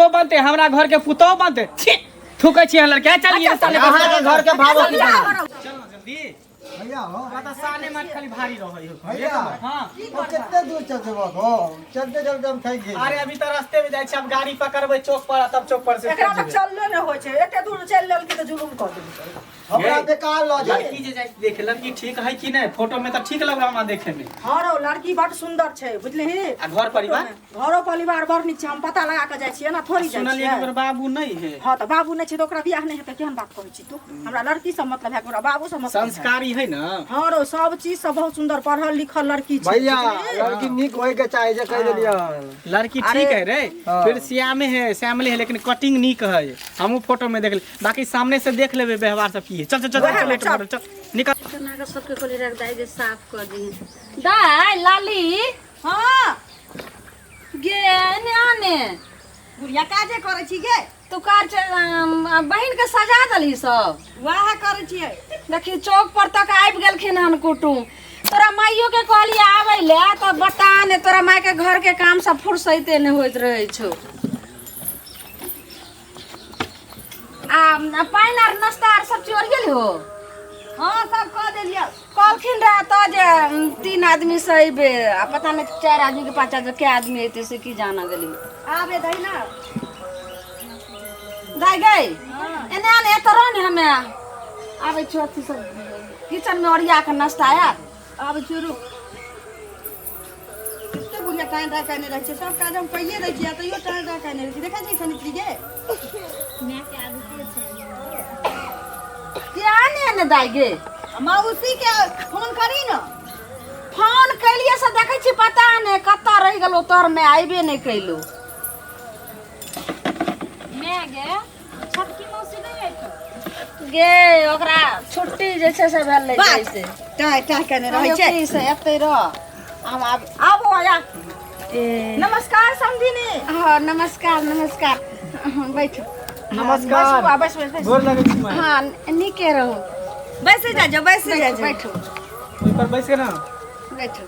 बाबो बनते, हमरा घर के पुतोह बनते। छी, थूकै छी लड़का, चलिए साले। अहाँ के घर के भावो की? चल ना जल्दी। भैया हो। हमरा तऽ साले माट खाली भारी रहै हो। भैया। हाँ। ओ कते दूर चलते हो? चलते चलते हम थक गेल। अरे, अभी तऽ रास्ते में जाइ छी, अब गाड़ी पकड़बै चौक पर आ तब चौक पर से एकरा फेर तऽ जेबै। चलले नहि होइ छै, एते दूर चलि लेलकै तऽ जुलुम कऽ देलकै। हमरा बेकार लऽ जाए। लड़की जे जाइ छी देखे, लड़की ठीक है कि नहीं? फोटो में तऽ ठीक लग रहा हमरा देखे में। हँ रौ, लड़की बड सुंदर छै, बुझलिही? आ घर परिवार? घरो परिवार बड़ नीक छै। हम पता लगा कऽ जाइ छियै ना, थोड़ी जाइ सुनलियै कि छियै। ओकर बाबू नहीं है। हँ, तऽ बाबू नहि छै तऽ ओकरा बियाह नहि हेतै? केहन बात कहै छी तू? हमरा लड़की से मतलब है, ओकरा बाबू से मतलब है? संस्कारी है ना? हँ रौ, सब चीज से बहुत सुंदर, पढ़ल लिखल लड़की छै। भैया, बुझलिही? लड़की नीक होय के चाही, जे कहि देलियै। लड़की ठीक है रे। हाँ। फिर श्यामे है, श्यामले है, लेकिन कटिंग नीक है। हमहूँ फोटो में देख ले, बाकी सामने से देख लेबे व्यवहार सब की है। चल चल चल चल, लेट भऽ गेल, चल निकल। केना कऽ सबके कहली रख दाइ जे साफ कऽ दिहे। दाइ लाली। हँ। गे, एने आने। बुढ़िया, काजे करै छी गे। तू कार बहिन के सजा देलही सब? वएह करै छियै। देखी, चौक पर तक आबि गेलखिन हन कुटुम। तोरा माइयो के कहलियै आबै ले तऽ बता ने, तोरा माय के घर के काम सब फुर्सैते नहि होइत रहै छौ। आ आ पानि आर नाश्ता आर सब चीज ओरियल हो? हँ, सब कऽ देलियै। कहलखिन रहे तऽ जे 3 आदमी से अयबे, आ पता नहि 4 आदमी के 5 आदमी, कै आदमी अयतै से की जाना गेली। आबे दही ना। दाइ गई, एने आने, एतऽ रह ने, हमे आबै छियौ। अथी सब किचन में ओरिया के नाश्ता आयल। आबै छियौ, रुक। कते बुढ़िया टाइम टाइम कयने रहै छै। सब काज हम कइए दै छियै, तैयो टाइम टाइम कयने रहै छै। देखै छी सनित्री गे। के आने आने दाइ गे। मौसी के फोन करी न। फोन कैलिए से देखै छी, पता नहि कतऽ रहि गेलौ, तोर में आइबे नहि कैलौ। मैं गे, छोटकी मौसी नहीं अयतौ? गे, ओकरा छुट्टी जे छै से भेलै बात। जैसे टाइम टाइम कयने रहै छै। की से एतै रह, हम आब। आबो आया। नमस्कार समधिनी। हाँ, नमस्कार नमस्कार। हाँ, बैठू। नमस्कार। बैसू आ, बैस बैस बैस। गोर लगै छी माय। हाँ, नीके रहू। बैसे जा जाओ, बैसे जा जाओ। बैठू। ओहि पर बैस के ना। बैठू।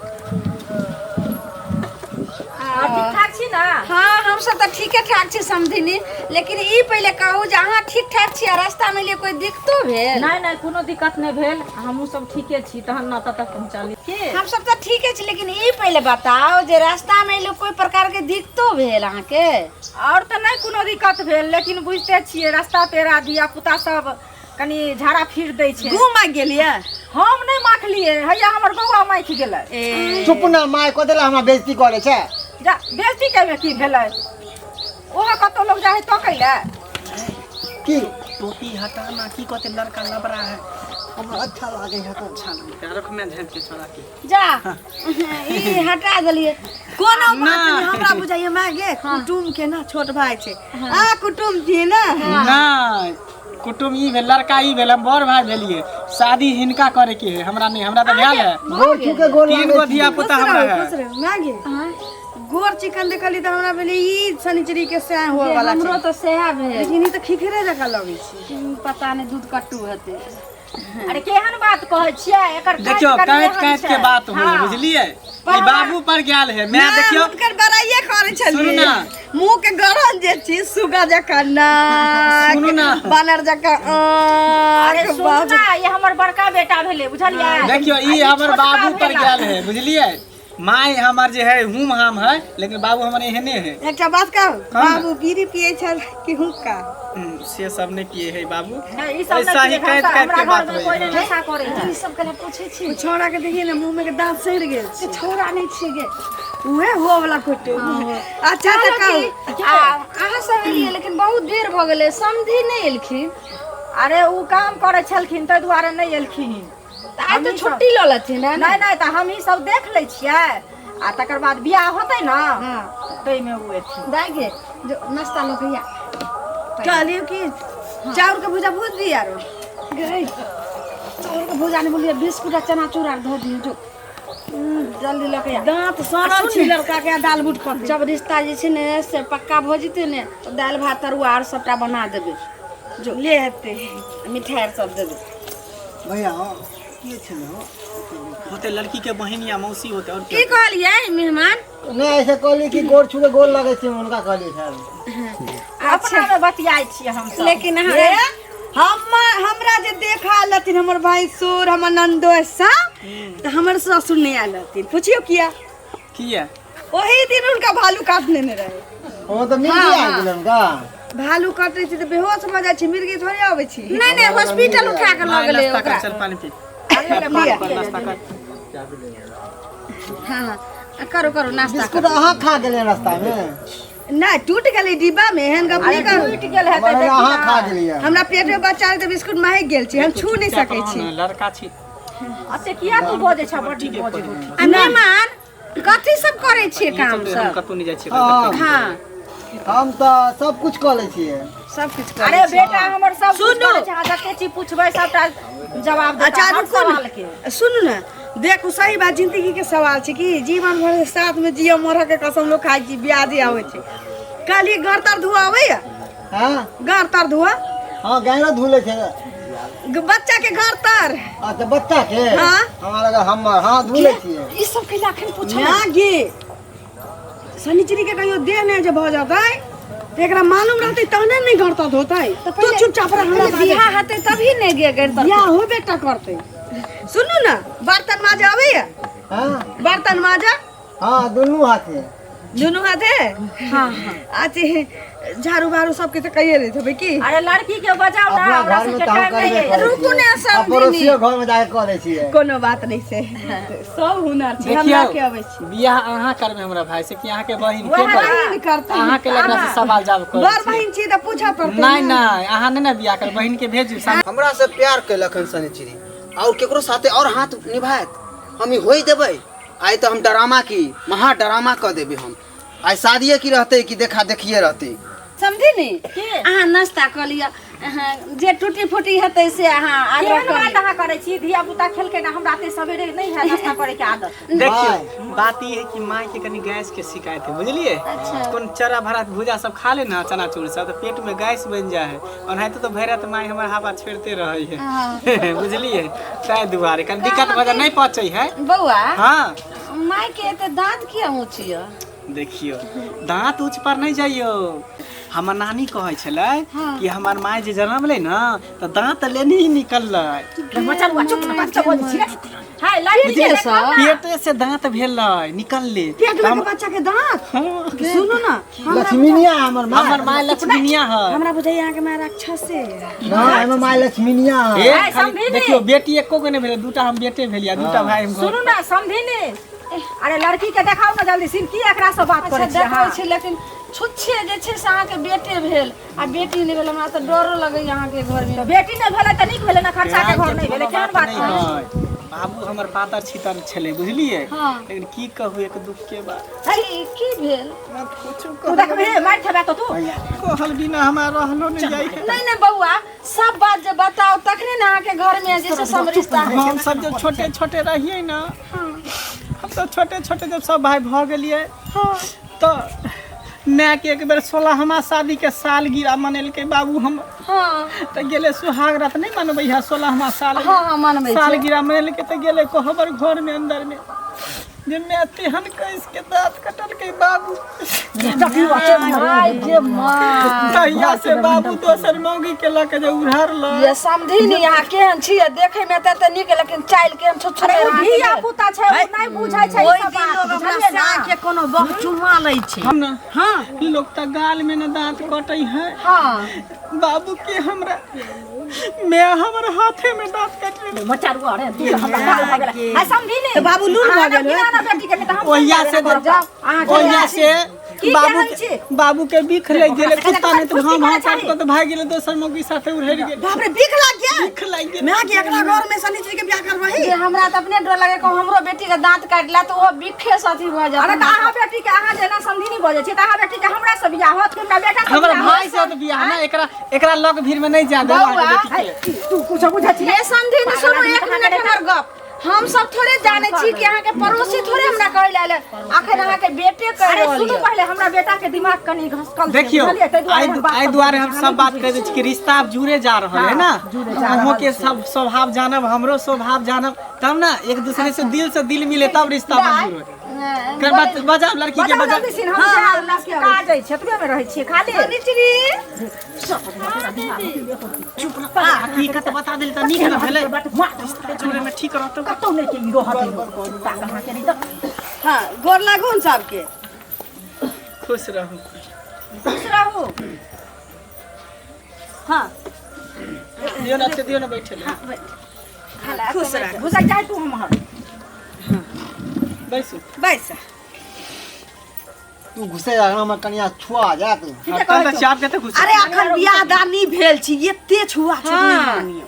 ठीक ठाक छी ना? हाँ, हम सब तऽ ठीके ठाक छी समधिनी, लेकिन ई पहिले कहू जे अहाँ ठीक ठाक छी आ रास्ता में लिए कोई दिक्कतो भेल? नहि नहि, कोनो दिक्कत नहि भेल। हमहूँ सब ठीके छी, तहन ने एतऽ तक पहुँचली की। हम सब तऽ ठीके छी, लेकिन ई पहिले बताउ जे रास्ता में लिए कोई प्रकार के दिक्कतो भेल अहाँके? आओर तऽ नहि कोनो दिक्कत भेल, लेकिन बुझिते छियै, रास्ता पेरा धिया पुता सब कनि झाड़ा फिर दै छै। गू मागि गेलियै? हम नहि माखलियै, हैया हमर बौआ माखि गेलै। ए। चुप ना माय, कथी लए हमरा बेइज्जती करै छै? जा, बेइज्जती कैमे की भेलै? ओहो कतौ लोग जाइ है तकै लए। की? टोपी हटा ना, की कहते लड़का लबरा है। हमरा अच्छा लागै है तऽ। अच्छा लगता है, रख, मैं झाँप के छोड़ा के। जा, ई हटा देलियै। कोनो बात नहि। नहि। हमरा बुझाइए माय गे, कुटुम के ना छोट भाई छै आ कुटुम छियै ना। नहीं, कुटुम ई भेल, लड़का ई भेल, हम बड़ भाई भेलिए। शादी हिनका करे के है, हमरा नहीं। हमरा तऽ भेल है। गोर छू के गोर 3 लागै गो छी। धिया पुता खुश हमरा रहू, है। खुश रहू माय गे। गोर चिकन देखली तऽ हमरा भेलै ई शनिचरी के सैह होय वाला हमरो छै। तऽ सएह भेल। लेकिन ई तऽ खिखरे जकाँ लगै छै। पता नहि दूध कट्टू हेतै। अरे, केहन बात कहै छियै? एकर काटि देखियौ, कनि काटि एहन काटि के छै। बात होइ हाँ। बुझलियै? ई बाबू पर गेल है मैं। देखियौ। हुनकर बड़ाइए करै सुनू छलियै। ना। मुँह के गरल जे छी, सुगा जकाँ नाक, सुनू ना। बानर जकाँ अरे आँख। सुन बाप। ना, ये हमर बड़का बेटा भेलै, बुझलियै? देखियौ, ई आ हमर छोटका बाबू पर भेलै। गेल है, बुझलियै? माय हमर जे है हुम हाम है, लेकिन बाबू हमर एहने है। एकटा बात कहू? कहू ना। बाबू बीड़ी पियै छल कि हुक्का? से सब नहि पिए है बाबू। नहीं, ई सब ऐसा नहि ही पियै, काटि काटि हमरा के घर बात में होइ कोई है। नहि नशा करै है। ई सब कला पूछै छी? ओ छौड़ा के देखिए ने, मुंह में के दांत सड़ि गेल छै। छौड़ा नहि छियै गे। उहे हुआ वाला कुटुम। अच्छा, तऽ कहू। आ अहाँ सब एलियै, लेकिन बहुत देर भऽ गेलै, समधि नहि एलखिन। अरे, ओ काम करै छलखिन, ताहि दुआरे नहि एलखिन। तऽ आइ तऽ छुट्टी लऽ लेथिन है ने? नहि नहि, तऽ हमही सब देख लै छियै आ तकर बाद बियाह होतै ने, ताहिमे ओ एथिन। दाइ गे, जो नाश्ता लऽ के आ। कहलियौ कि चाउर के भुजा भूज दी आरो। गई, चाउर के भुजा नहि बोलिए, बिस्कुट आ चनाचूर आर धऽ दियौ, जो जल्दी लऽ के आ। दांत सड़ल छी लड़का के, दाल बूट कर जब रिश्ता जे छै ने से पक्का भऽ जेतै ने, तऽ दालि भात तरुआ आर सबटा बना देबै। जो ले हेतै। मिठाइ आर सब देबै। भैया हो, के छलै हो? होते लड़की के बहिन या मौसी होते और की कहलियै मेहमान? नहि, ऐसे कहली कि गोर छू के गोर लगै छै, हुनका कहली सर। अपना में बतियाइ छियै हम सब। लेकिन अहाँ हमरा जे देखा लथिन हमर भैंसुर, हमर ननदोसा, तऽ हमर ससुर नहि आयल रहथिन। पुछियौ किया? किया? ओही दिन हुनका भालू काट लेने रहे। ओ तऽ मिर्गी आबि गेलै हुनका। भालू काटै छै तऽ बेहोश भऽ जाइ छै, मिर्गी थोड़े अबै छै। नहि नहि, हॉस्पिटल उठा के लऽ गेलै नाश्ता ओकरा। कर, चल पानी पी। नाश्ता कर। हाँ, करू करू नाश्ता। बिस्कुट अहाँ खा गेलियै रास्तामे? नहि, टूटि गेलै डिब्बा मे, एहन गप नहि करू। टूटि गेल हेतै। हमरा अहाँ खा गेलियै। हमरा पेट मे बच्चा रहै तऽ बिस्कुट महकि गेल छै, हम छू नहि सकै छी। लड़का छी। अते किया तू बजै छ? बड्ड बजै। आ मेहमान, कथी सब करै छियै काम हम सब? कतौ नहि जाइ छियै। हँ। हाँ। हम तऽ सब कुछ कऽ लै छियै। सब किछु? अरे बेटा हमर सब सुनू, अहाँ जते चीज पूछबै सबटा जवाब देता। अच्छा हर रुकू सवाल के। ने, सुनू ने, देखू, सही बात जिंदगी के सवाल छै कि जीवन भर साथ में जियो मरह के कसम लोग खाइ छी, बियाह दिया होइ छै। कहलियै घर तर धोआ आबैया? हँ। घर तर धोआ? हँ, गायरो धो लै छै। बच्चा के घर तर। अच्छा, बच्चा के? हाँ। हमरा लगा हमर। हँ, धो लै छियै। ई सब कैला अखन पूछल? ना गे, शनिचरी के कहियो देह नहि जे भऽ जेतै तऽ एकरा मालूम रहतै तहने नहि घर तर धोतै। तू चुपचाप रह, हमरा पहिले बियाह हेतै तभी ने गे गैर। बियाह होबे टा करतै। सुनू ने, बर्तन माजे अबैया? हँ। बर्तन माजा? हँ, दुनू हाथे। दुनू हाथे? हाँ हाँ। अथी झाड़ू बहारू सबके तऽ कहिए दैत हेबै की? अरे लड़की के बजाउ ना, अपना हमरा घर में सबके तऽ हम टाइम करबे नहीं है। करै रुकू ने, छियै। आ समधिनी। पड़ोसियो घर में जाके कऽ दै छियै। कोनो बात नहि छै, सब हुनर छै, हमरा के अबै छै। बियाह अहाँ करबै हमरा भाई से कि अहाँके बहिन के करबै? बहिन करतै। अहाँके लगला से सवाल जवाब करै बड़ छी। बहिन छी तऽ पूछऽ पड़तै। नहि नहि, अहाँ नहि ने बियाह करबै, बहिन के भेजू। हमरा से प्यार कैलक हन शनिचरी, और केकरो साथे और हाथ निभायत, हम ई होई देबै? आइ तऽ हम डरामा की महा डरामा कऽ देबै। हम आइ शादिये की रहतै कि देखा देखिए रहतै? समझी नी, अहाँ नाश्ता कऽ लिअ। अहाँ जे टूटी फूटी हेतै से अहाँ आग्रह केहन कऽ बात लिअ। अहाँ करै छी? धिया पुता खेलकै ना, हमरा एते सवेरे नहि है नाश्ता करे के आदत। देखियौ, बात ई है कि माय के कनी गैस के शिकायत है, बुझलिए? कोन चरा भरा भूजा सब खा ले ना, चनाचूर सब, तऽ पेट में गैस बन जाए है। ओनाहिते तो भरि रात माय हमर हवा छेड़ते रहे है, बुझलिए? ताहि दुआरे कनी दिक्कत भऽ जाए, नहि पचै है। बौआ। हाँ। माय के एते दाँत किया ऊँच यऽ? देखियौ, दाँत ऊँच पर नहि जाइयौ। हमर नानी कहै छलै कि हमर माय जे जनमलै ने तऽ दाँत लेने ही निकललै। बच्चा चुप ना, बच्चा बजै छी रे। हाय लड़की के देखा ना। पेटे से दाँत भेलै निकलले। पेट में के बच्चा के दांत? सुनू ना। लक्ष्मीनिया हमर माय। हमर माय लक्ष्मीनिया है। हमरा बुझाइया अहाँके माय राक्षस है। ना, हमर माय लक्ष्मीनिया है। ए, खाली समझी ने। देखियौ, बेटी एको गो नहि भेलै, दूटा हम बेटे भेलियै, दूटा भाई हम। सुनू ना समधिनी, अरे लड़की के देखाउ ना जल्दी सिन, की एकरा से बात अच्छा करै छी देखबै अहाँ? छी, लेकिन छुच्छे जे छै से अहाँके बेटे भेल आ बेटी नहि भेल, हमरा तऽ डरो लगैया अहाँके घरमे। तऽ बेटी नहि भेलै तऽ नीक भेलै ने, खर्चा के घर नहि भेलै। केहन बात नहि करै छी? है। बाबू हमर पातर छितर छलै, बुझलिए? लेकिन की कहू, एक दुख के बात। की की भेल? तू देखबही, मारि खेबै तऽ तू। कहल बिना हमरा रहलो नहि जाइ है। नहि नहि बौआ, सब बात जे बताओ तखने ने अहाँके घरमे जे छै सब रिश्ता। हम सब जब छोटे छोटे रहिए ना, हम सब छोटे छोटे जब सब भाई भऽ गेलिए तऽ माय के एक बेर 16वा शादी के सालगिरह मनेलकै बाबू हम। हाँ। तऽ गेलै, सुहाग रात नहि मनबै है 16वा साल? हाँ हाँ, मनबै छै। सालगिरह मनेलकै तऽ गेलै कोहबर घर में अंदर में जे माय तेहन कैस के दाँत कटलकै बाबू। आइ गे माँ। तहिया से बाबू दोसर मौगी के लऽ के जे उड़ल। ये समझी नी, अहाँ केहन छियै? देखै मे तऽ एते नीक, लेकिन चालि केहन छुच्छुर। अरे ओ धिया पुता छै, ओ नहि बुझै छै ई ओहि सब दिन बात, लोग अपना बुझलियै ना? साह के कोनो बह चुमा लै छै। हम ना। हाँ। लोग तऽ गाल में न दांत कटै है। हाँ। बाबू के हमरा मैं हमर हाथे में दांत कटले। मचारू, अरे तू तऽ हमरा गाल भऽ गेलै। आइ समझी ने। तऽ बाबू लूल भऽ गेल। अहाँ ना बेटी के, नहि तऽ हम ओहिया से अहाँ ओहिया से की बाबू केहन के छी? बाबू के बिख लागि गेलै कुत्ता, नहि तऽ भाव भाव काट चाही। कऽ तऽ भागि गेलै, दोसर मौगी साथे उड़ि गेलै। बाप रे, बिख लाग गेल? बिख लागि गेलै। माय के एकरा घर में शनिचरी के बियाह करबही? जे हमरा तऽ अपने डर लगे, कहूँ हमरो बेटी के दाँत काटि ला तऽ ओहो बिखे से अथी भऽ अरे जायत। तऽ अहाँ बेटी के, अहाँ जेना समधिनी बजै छी, तऽ अहाँ बेटी के हमरा से बियाह होत कि हमरा बेटा से हमर बियाह भाई होत? से तऽ बियाह ना, एकरा एकरा लग भीड़ में नहीं जा देब अहाँके बेटी के। तू कुछ बुझै छी? ये समझी ने, सुनू एक मिनट हमर गप। हम सब थोड़े जाने छी कि अहाँ के पड़ोसी थोड़े हमरा कहै ले आयल अखन अहाँ के बेटे कह अरे रहल सुनू यऽ। पहिले हमरा बेटा के दिमाग कनी घसकल छै, देखियो बुझलियै? ताहि दुआरे आइ हम बात आइ सब दुआरे बुझै हम छी, सब बात कह दै छी कि रिश्ता आब जुड़े जा रहल है ना अहूँ के सब स्वभाव जानब हमरो स्वभाव जानब तब ना एक दूसरे से दिल से दिल मिले तब रिश्ता मजबूत होय। कर बात बजाओ लड़की के बताउ बजाओ जल्दी सिन हम जे हमरा सबके काज अछि एतबे मे रहै छियै खाली हकीकत बता देली त नीक न भेलै रिश्ता जोड़े में ठीक रहतौ कतौ नहि के ई रहत कुत्ता कहाँ के नहि तऽ हाँ गोर लागू न सबके खुश रहू खुश रहू हाँ दियो ना अच्छे दियो ना बैठे ले खुश रह घुसक जाय तू हमर बैसू बैस तू घुसे जा हमर कनिया छुआ जात हाँ, तब तऽ चाप के तऽ घुस अरे अखन बियाह दान नहीं भेल छी एते छुआ छूत नहीं मानियो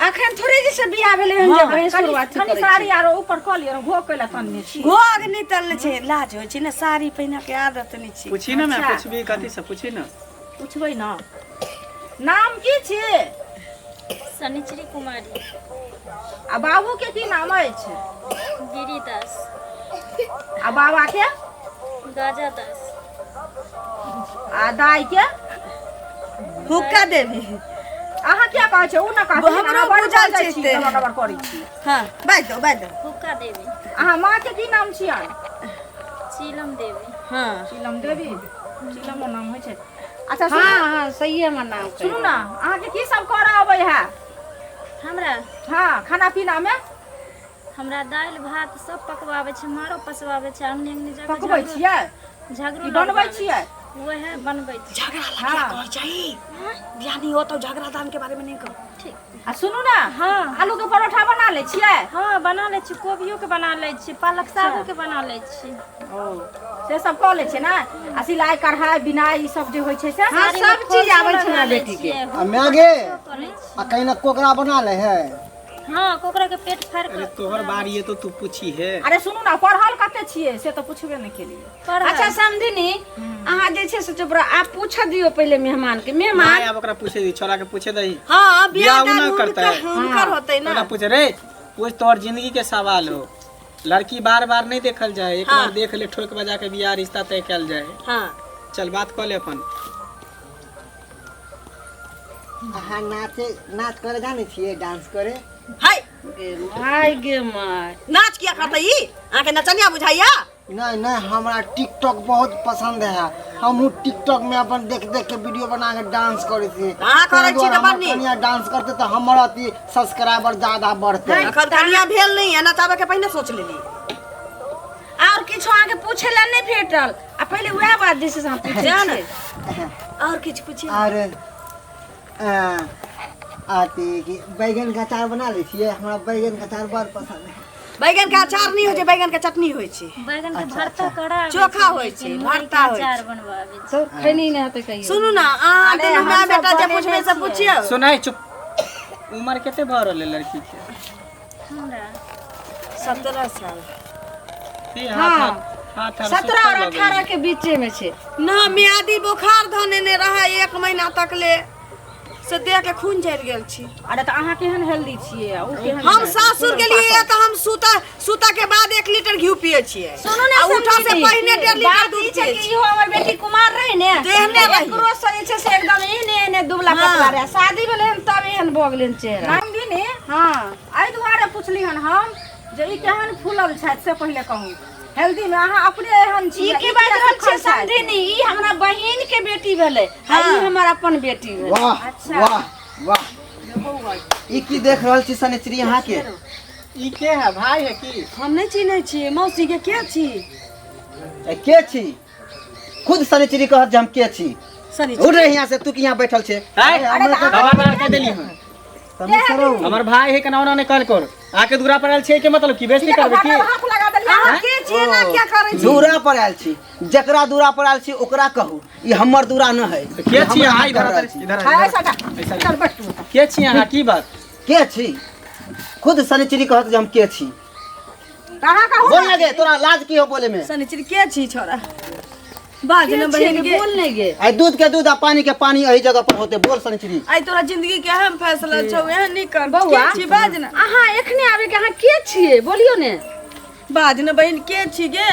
अखन थोड़े जे से बियाह भेलै हन जे भैंसुर अथी कनी करै साड़ी आरो ऊपर कऽ लिअ घो कैला तनने छी घोघ नहीं तलने छै लाज होइ छै ने साड़ी पहिना के आदत नहीं छै पूछी ना मैं पूछबी कथी से पूछी ना पुछबै ना नाम की छी शनिचरी कुमारी आ बाबू के की नाम अछि गिरिदास आ बाबा के गाजा दास आ दाई के हुक्का देवी अहाँ किया कहै छै ओ ना कहै छै हमरो अहाँ बड़ बुझल बजै छै छी ते। गबर गबर करै छी हाँ बाजि दो बाजि दो हुक्का देवी अहाँ माँ के की नाम छियनि चीलम देवी हाँ शीलम देवी शीलमो नाम होइ छै अच्छा सुनू हाँ हाँ सही हमर नाम कहि सुनू ना अहाँके की सब करऽ अबै है हमरा हाँ खाना पीना मे हमरा दालि भात सब पकवाबै छै मारो पसवाबै छै अंगने अंगने जाके पकबै छियै झगड़ो ई बनबै छियै वएह बनबै छियै झगड़ा लगिया कहै छै बियाह नहीं होतो झगड़ा दान के बारे में नहीं कहो आ सुनू ना हाँ। आलू के परोठा बना लै छियै हाँ बना लै छी कोबियो के बना लै छी पालक सागो के बना लै छी ओ से सब कऽ लै छियै ने आ सिलाई कढ़ाई बिनाई ई सब जे होइ छै से हाँ सब चीज आबै छै हमरा बेटी के आ मैगे करै छी आ कहीं ना कोकरा बना ले है हाँ कोकरा के पेट फाड़ि अरे कऽ तोहर बारी है तो तू पूछी है अरे सुनू ना पढ़ल कते छियै से तऽ पुछबे नहि केलियै पढ़ल। अच्छा समधिनी अहाँ जे छै से चुप रह आप पूछ दियौ पहिले मेहमान के मेहमान नहीं अब ओकरा पूछे दी छोरा के पूछे दही हाँ बियाह बियाह उ ना दान करता है। हुनकर हुनकर होतै ना ओकरा पूछे रे पूछ तोहर जिंदगी के सवाल हो लड़की बार बार नहीं देखल जाए एक बार देख ले ठोक बजा के बियाह रिश्ता तय कल जाए हाँ चल बात कर ले अपन अहाँ नाचे नाच करे जानै छियै डांस करे हाय माय गे माय नाच किया करतै ई अहाँके नचनिया बुझाइया नहीं नहीं हमरा टिकटॉक बहुत पसंद है हमहूँ टिकटॉक में अपन देख देख के वीडियो बना के डांस करे छी अहाँ करै छी तऽ बड़ नीक। कनिया डांस करते तऽ हमर अथी सब्सक्राइबर ज्यादा बढ़ते अखन कनिया भेल नहीं है नचाबे के पहिने सोच लेली और किछु अहाँके पूछे ला नहि भेटल आ पहिले वएह बात जे छै से अहाँ पूछै जा ने छियै और किछु पूछिए और अथी की बैगन के अचार बना लै छियै हमरा बैगन के अचार बड़ पसंद है बैगन के अचार नहीं होइ छै बैगन के चटनी होइ छै बैगन के भरता करा चोखा होइ छै, भरता होइ छै। अचार बनवाबै छी खैनी नहि हेतै कहियो सुनू ना अहाँ दुनू माय बेटा जे पूछबै से पूछियौ सुनाई चुप उम्र कते भऽ रहल है लड़की के हमरा 17 साल ई हाथ हाथ हाथ हाथ 17 और 18 के बीचे में छै ना मियादी बुखार धनेने रहे 1 महीना तक ले से देह के खून जरि गेल छी अरे तऽ अहाँ केहन हेल्दी छियै आ उ केहन हम सासुर गेलियै तऽ हम सुता सुता के बाद 1 लीटर घी पिए छियै सुनू ने आ उठा से समधिनी, पहिने 1.5 लीटर बात दूध ई छै पिए कि छियै इहो हमर बेटी कुमार रहे ने देहने रही। एकरो से जे छै से एकदम एहने एहने दुबला पतला रहे शादी भेलै हन तब एहन भऽ गेलै हन चेहरा नंदिनी हाँ एहि दुआरे पुछली हन हम जे ई केहन फूलल छथि से पहिले कहू हेल्दी में अहाँ अपने एहन छी ई के बाजि रहल छियै समधिनी ई हमरा बहिन के बेटी भेलै आ ई हमर अपन बेटी भेलै वाह वाह वाह ई की देख रहल छी सनिचरी अहाँ के ई के है भाई है की हम नहि चिन्है छियै मौसी के के छी ए, के छी खुद सनिचरी कहत जे हम के छी सनी उठ रे यहाँ से तू की यहाँ बैठल छे खबरदार कह देली हन हमर भाई है केना ओना नहि कहल कर आके दूरा पर आयल छियै के मतलब की बेइज्जती करबै की हाथ लगा देलियै अहाँ के छियै ना क्या करै छी दूरा पर आयल छी जकरा दूरा पर आयल छी ओकरा कहू ई हमर दूरा न है के छी अहाँ इधर आ, इधर आ, ऐसा इधर चल बैठ तू के छी अहाँ की बात के छी खुद सनिचरी कहत जे हम के छी तऽ अहाँ कहू बोल लगे तोरा लाज की हो बोले में सनिचरी के छी छोरा बाज न बहिन गे। बोल नहीं गे। आइ दूध के दूध आ पानी के पानी एही जगह पर होते। बोल शनिचरी। आइ तोरा जिंदगी के अहम फैसला छौ, एहन नहीं कर। बौआ। के छी बाज न। अहाँ एखने आबे के अहाँ के छियै बोलियो ने। बाज न बहिन के छी गे?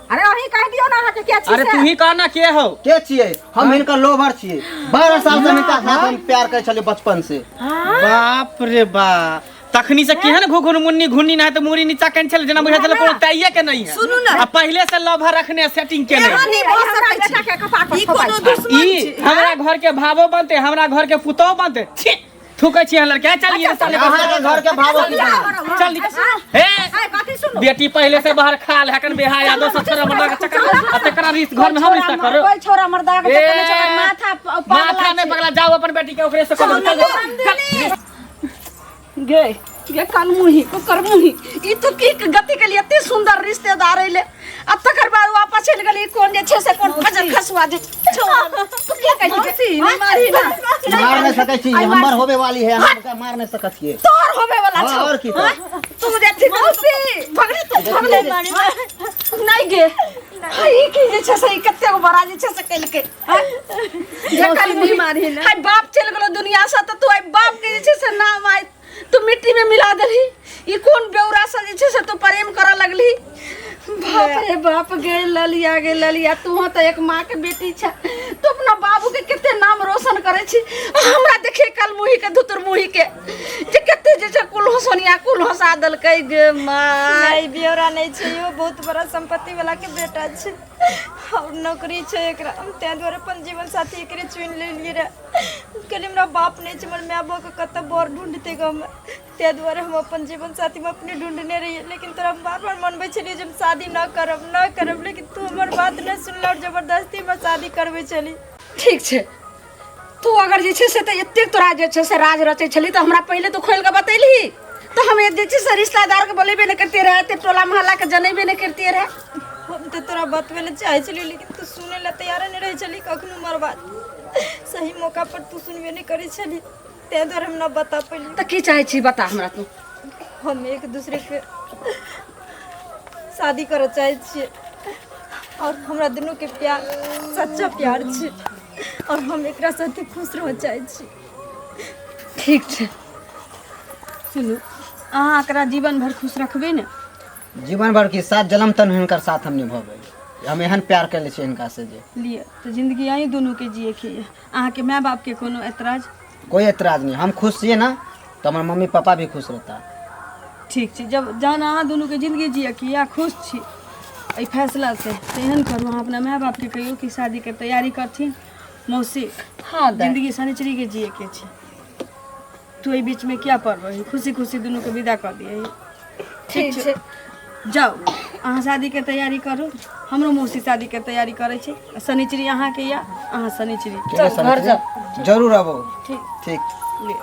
अरे अहीं कह दियौ ना अहाँके के छी अरे से। तू ही कह ना के हो। के छियै हम? हिनकर लोभर छियै। 12 साल से हिनका साथ हम प्यार करै छलियै बचपन से। बाप रे बाप, तखनी से केहन घुघुन मुन्नी घुन्नी ना तो मुड़ी नीचा केन छल जेना बुझा छल कोनो तैये के नहीं है। सुनू ना। आ पहले से लभर रखने सेटिंग केने। एहन नहीं भऽ हमरा सकै बेटा के कपार पर छै, ई कोनो दुश्मन ई छी। हमरा घर के भावो बनते, हमरा घर के पुतोह बनते। छी थूकै छी लड़के, चलिए साले। अहाँके घर के भावो की बनते? चल निकल। हे कथी सुनू? बेटी पहले से बाहर खाल है कन बेहाया दोसर छोरा मर्दा के चक्कर में, आ तेकरा रिश्त घर में हम रिश्ता करो। कोई छोरा मर्दा के चक्कर में ए, चक्कर माथा पागल माथा नहीं पगला। जाओ अपन बेटी के ओकरे से करो। चल, चल। गे गे कान मुही कुकर मुही, ई तो की गति के लिए एते सुंदर रिश्तेदार अइले आ तकर बाद वापस चलि गेली। कोन जे छै से कोन फजर खसुआ जे छौ। तू के कहली गे? मौसी, नहीं मारही ना। मार नहीं सकै छी, हमर होबे वाली है, हम ओकरा मार नहीं सकै छियै। तोहर होबे वाला हाँ, छौ। और की तो। हाँ? तू जे थी मौसी भगली, तू भगले नहीं गे। हाँ, ई की जे छै से ई कतेक बड़ा जे छै से केलकै। हाँ? जे मौसी, काल नहीं मारही ना। हाय बाप चलि गेलो दुनिया से तऽ तू आइ बाप के जे छै से नाम आइ तू मिट्टी में मिला देलही। ई कोन बेौरा से जे छै से तू प्रेम करऽ लगलही? बाप रे बाप, गे ललिया, गे ललिया, तू तऽ एक माँ के बेटी छ, तू अपना बाबू के कते नाम रोशन करै छी। आ हमरा देखे कल मुही के धुतुर मुही के जे कते जे छै कुल हंसनिया कुल हंसा देलकै गे माँ। नहीं, बेवरा नहीं छै, इहो बहुत बड़ा संपत्ति वाला के बेटा छै और नौकरी छै एकरा। हम ताहि दुआरे अपन जीवन साथी एकरे चुनि लेलियै रहे। कहलियै हमरा बाप नहि छै, हमर माय बाप के कतऽ बर ढूंढतै गाँवमे, ताहि दुआरे हम अपन जीवन साथी हम अपने ढूंढने रहियै। लेकिन तोरा हम बार बार मनबै छलियै जे हम शादी न करब, न करब, लेकिन तू हमर बात नहि सुनलह और जबरदस्ती हमर शादी करबै छली। ठीक छै, तू अगर जे छै से तऽ एतेक तोरा जे छै से राज रचै छली तऽ हमरा पहिले तू खोलि कऽ बतेलही तऽ हम जे छै से रिश्तेदारके बोलेबे नहि करतियै रहए, एते टोला मोहल्लाके जनेबे नहि करतियै रहए। हम तऽ तोरा बतबै लए चाहै छलियै, लेकिन तू सुनै लए तैयारे नहि रहै छली कखनो हमर बात। सही मौका पर तू सुनबे नहि करै छली, ताहि दुआरे हम न बता पैली। तऽ की चाहै छी बता हमरा तू। हम एक दूसरे के शादी करऽ चाहै छियै और हमरा दुनू के प्यार सच्चा प्यार छै और हम एकरा साथे खुश रहऽ चाहै छी। ठीक छै। सुनू, अहाँ एकरा जीवन भर खुश रखबै ने? जीवन भर की, सात जन्म तक हिनकर साथ हम निभेबै। हम एहन प्यार कर छियै हिनका से जे लिए तऽ जिंदगी अहीं दुनू के जिए के यऽ। अहाँके माय बाप के कोनो एतराज? कोई एतराज नहीं। हम खुश छियै ना तऽ हमर मम्मी पापा भी खुश रहता। ठीक छै, जब जहन अहाँ दुनू के जिंदगी जिए के यऽ, खुश छी एहि फैसला से, तऽ एहन करू, अहाँ अपना माय बाप के कहियौ कि शादी के तैयारी करथिन। मौसी। हाँ दाइ। जिंदगी शनिचरी के जिए के छै, तू एहि बीच में क्या पड़बही? खुशी खुशी दुनू के विदा कऽ दियही। ठीक छै। जाउ, अहाँ शादीके तैयारी करू, हमरो मौसी शादीके तैयारी करै छै। आ शनिचरी अहाँके या अहाँ शनिचरी ठीक है, घर शनिचरी? जरूर आबो। ठीक। ठीक। ले।